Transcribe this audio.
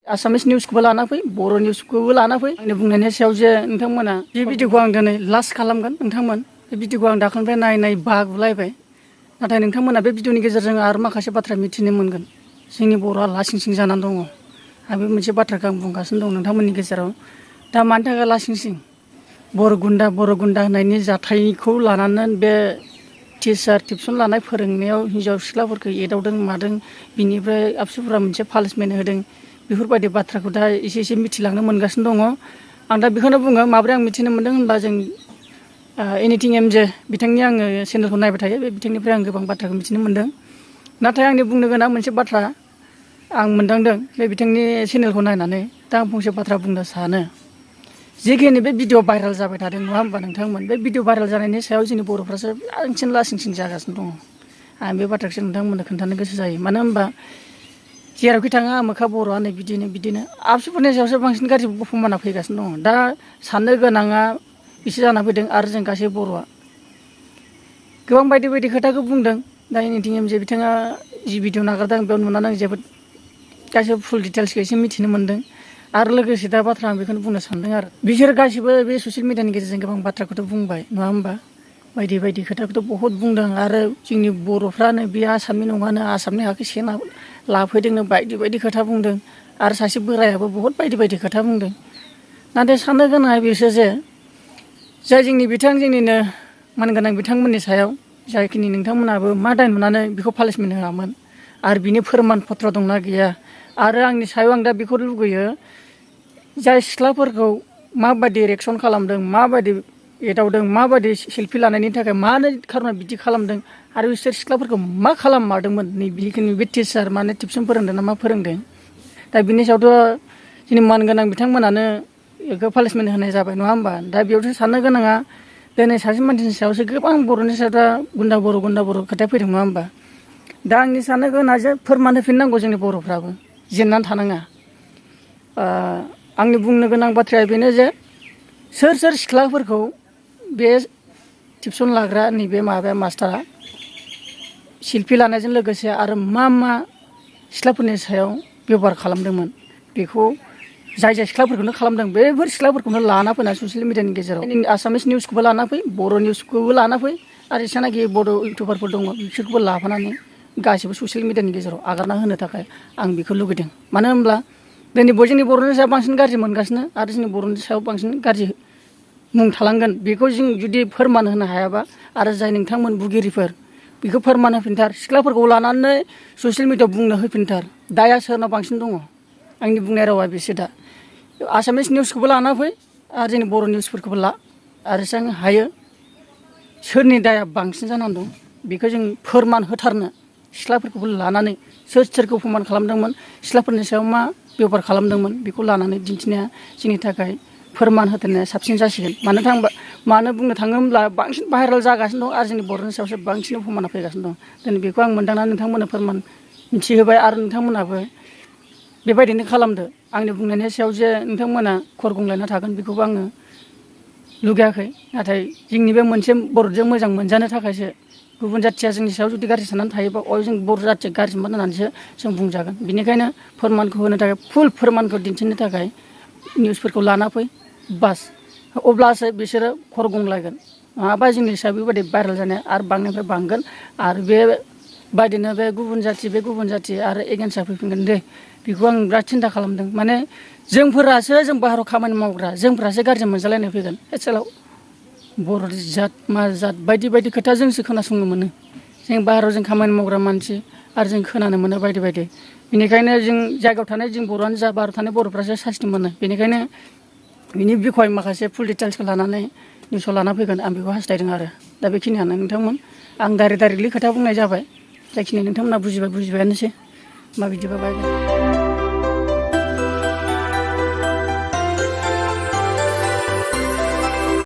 आसामिस निउसखौबो लाना फै बर' निउसखौबो लाना फै आंनि बुंनायनि सायाव जे नोंथांमोना बे भिडिअखौ आं दिनै लास्ट खालामगोन नोंथांमोन बे भिडिअखौ आं दाखालिनिफ्राय नायै बागुलायबाय नाथाय नोंथांमोना बे भिडिअनि गेजेरजों आरो माखासे बाथ्रा मिथिनो मोनगोन जोंनि बर'आ लासिं सिं जानानै दङ आं बे मोनसे बाथ्राखौ आं बुंगासिनो दं नोंथांमोननि गेजेराव दा मानि थाखाय लासिं सिं बर' गुन्दा होननायनि जाथायखौ लानानै बे टिचार टिउसन लानाय फोरोंनायाव हिन्जाव सिख्लाफोरखौ एदावदों मादों बिनिफ्राय आबसुफोरा मोनसे पानिशमेन्ट होदों बेफोरबायदि बाथ्राखौ दा एसे मिथिलांनो मोनगासिनो दङ आं दा बेखौनो बुङो माबोरै आं मिथिनो मोनदों होनबा जों एनिथिं एमजे बिथांनि आङो चेनेलखौ नायबाय थायो बे बिथांनिफ्राय आं गोबां बाथ्राखौ मिथिनो मोनदों नाथाय आंनि बुंनो गोनां मोनसे बाथ्रा आं मोनदांदों बे बिथांनि चेनेलखौ नायनानै दा आं फंसे बाथ्रा बुंनो सानो जेखिनि बे भिडिअ भाइरेल जाबाय थादों नङा होमबा नोंथांमोन बे भिडिअ भाइरेल जानायनि सायाव जोंनि बर'फ्रासो बांसिन लासिं सिं जागासिनो दङ आं बे बाथ्राखौसो नोंथांमोननो खोन्थानो गोसो जायो मानो होनबा जेरावखि थाङा आमोखा बर'आ नै बिदिनो आबसुफोरनि सायावसो बांसिन गाज्रि फमाना फैगासिनो दङ दा साननो गोनाङा बिसो जाना फैदों आरो जों गासै बर'आ गोबां बायदि खोथाखौ बुंदों दा एनिथिं एमजे बिथाङा जि भिडिअ नागारदों बेयाव नुनानै आं जोबोद गासैबो फुल डिटेल्सखौ एसे मिथिनो मोनदों आरो लोगोसे दा बाथ्रा आं बेखौनो बुंनो सानदों आरो बिसोर गासिबो बे ससियेल मिडियानि गेजेरजों गोबां बाथ्राखौथ' बुंबाय नङा होमबा बायदि खोथाखौथ' बहुद बुंदों आरो जोंनि बर'फ्रानो बे आसामनि नङानो आसामनि हाखौ सेना लाफैदोंनो बायदि खोथा बुंदों आरो सासे बोरायाबो बहुद बायदि खोथा बुंदों नाथाय साननो गोनाङा बेसो जे जाय जोंनिनो मानगोनां बिथांमोननि सायाव जायखिनि नोंथांमोनाबो मा दाय नुनानै बेखौ पानिशमेन्ट होआमोन आरो बिनि फोरमान पत्र दंना गैया आरो आंनि सायाव आं दा बेखौ लुगैयो जाय सिख्लाफोरखौ माबायदि रिएक्सन खालामदों माबायदि एदावदों माबायदि सेल्फि लानायनि थाखाय मानो खार'ना बिदि खालामदों आरो बिसोर सिख्लाफोरखौ मा खालाममारदोंमोन नै बेखिनि बे टिचार माने टिउसन फोरोंदों ना मा फोरोंदों दा बिनि सायावथ' जोंनि मानगोनां बिथांमोनानो बेखौ पानिशमेन्ट होनाय जाबाय नङा होमबा दा बेयावसो साननो गोनाङा दिनै सासे मानसिनि सायावसो गोबां बर'नि सायाव दा गुन्दा बर' खोथाया फैदों नङा होमबा दा आंनि साननो गोनाङा जे फोरमान होफिननांगौ जोंनि बर'फ्राबो जेननानै थानाङा आंनि बुंनो गोनां बाथ्राया बेनो जे सोर सिख्लाफोरखौ बे टिउसन लाग्रा नैबे मास्टारा सेल्फि लानायजों लोगोसे आरो मा सिख्लाफोरनि सायाव बेबहार खालामदोंमोन बेखौ जाय सिख्लाफोरखौनो खालामदों बेफोर सिख्लाफोरखौनो लाना फैना ससियेल मिडियानि गेजेराव आसामिस निउसखौबो लाना फै बर' निउसखौबो लाना फै आरो जेसेनाखि बड' इउटुबारफोर दङ बिसोरखौबो लाफानानै गासिबो ससियेल मिडियानि गेजेराव आगारना होनो थाखाय आं बेखौ लुगैदों मानो होनब्ला दिनै जोंनि बर'नि सायाव बांसिन गाज्रि मोनगासिनो आरो जोंनि बर'नि सायाव बांसिन गाज्रि मुं थालांगोन बेखौ जों जुदि फोरमान होनो हायाबा आरो जाय नोंथांमोन बुगिरिफोर बेखौ फोरमान होफिनथार सिख्लाफोरखौ लानानै ससियेल मिडियाआव बुंनो होफिनथार दाया सोरनाव बांसिन दङ आंनि बुंनाय रावा बेसो दा आसामिस निउसखौबो लाना फै आरो जोंनि बर' निउसफोरखौबो ला आरो जेसेबां हायो सोरनि दाया बांसिन जानानै दं बेखौ जों फोरमान होथारनो सिख्लाफोरखौबो लानानै सोरखौ फोरमान खालामदोंमोन सिख्लाफोरनि सायाव मा बेबहार खालामदोंमोन बेखौ लानानै दिन्थिनाया जोंनि थाखाय फोरमान होथारनाया साबसिन जासिगोन मानो बुंनो थाङोब्ला बांसिन भाइरेल जागासिनो दं आरो जोंनि बर'नि सायावसो बांसिन फोरमाना फैगासिनो दं दिनै बेखौ आं मोनदांनानै नोंथांमोननो फोरमान मिथिहोबाय आरो नोंथांमोनाबो बेबायदिनो खालामदो आंनि बुंनायनि सायाव जे नोंथांमोना खर गंलायना थागोन बेखौबो आङो लुगैयाखै नाथाय जोंनि बे मोनसे बर'जों मोजां मोनजानो थाखायसो गुबुन जाथिया जोंनि सायाव जुदि गाज्रि साननानै थायोबा जों बर' जाथिया गाज्रि मोन होननानैसो जों बुंजागोन बेनिखायनो फोरमानखौ होनो थाखाय फुल फोरमानखौ दिन्थिनो थाखाय निउसफोरखौ लाना फै बास अब्लासो बिसोरो खर गंलायगोन नङाबा जोंनि सायाव बेबायदि भाइरेल जानाया आरो बांनायनिफ्राय बांगोन आरो बेबायदिनो बे गुबुन जाथि आरो एगेन्स्टआ फैफिनगोन दे बेखौ आं बिराद सिन्था खालामदों माने जों बाहेरायाव खामानि मावग्रा जोंफोरासो गाज्रि मोनजालायनाय फैगोन एसेलाव बर' जात मा जात बायदि खोथा जोंसो खोनासंनो मोनो जों बाहेरायाव जों खामानि मावग्रा मानसि आरो जों खोनानो मोनो बायदि बेनिखायनो जों जायगायाव थानाय जों बर'आनो जा बाहेरायाव थानाय बर'फ्रासो सास्ति मोनो बेनिखायनो बिनि बिखय माखासे फुल डिटेल्सखौ लानानै निउसाव लाना फैगोन आं बेखौ हास्थायदों आरो दा बेखिनियानो नोंथांमोन आं डाइरेक्टलि खोथा बुंनाय जाबाय जायखिनि नोंथांमोना बुजिबायानोसै मा बिदिबा बायगोन।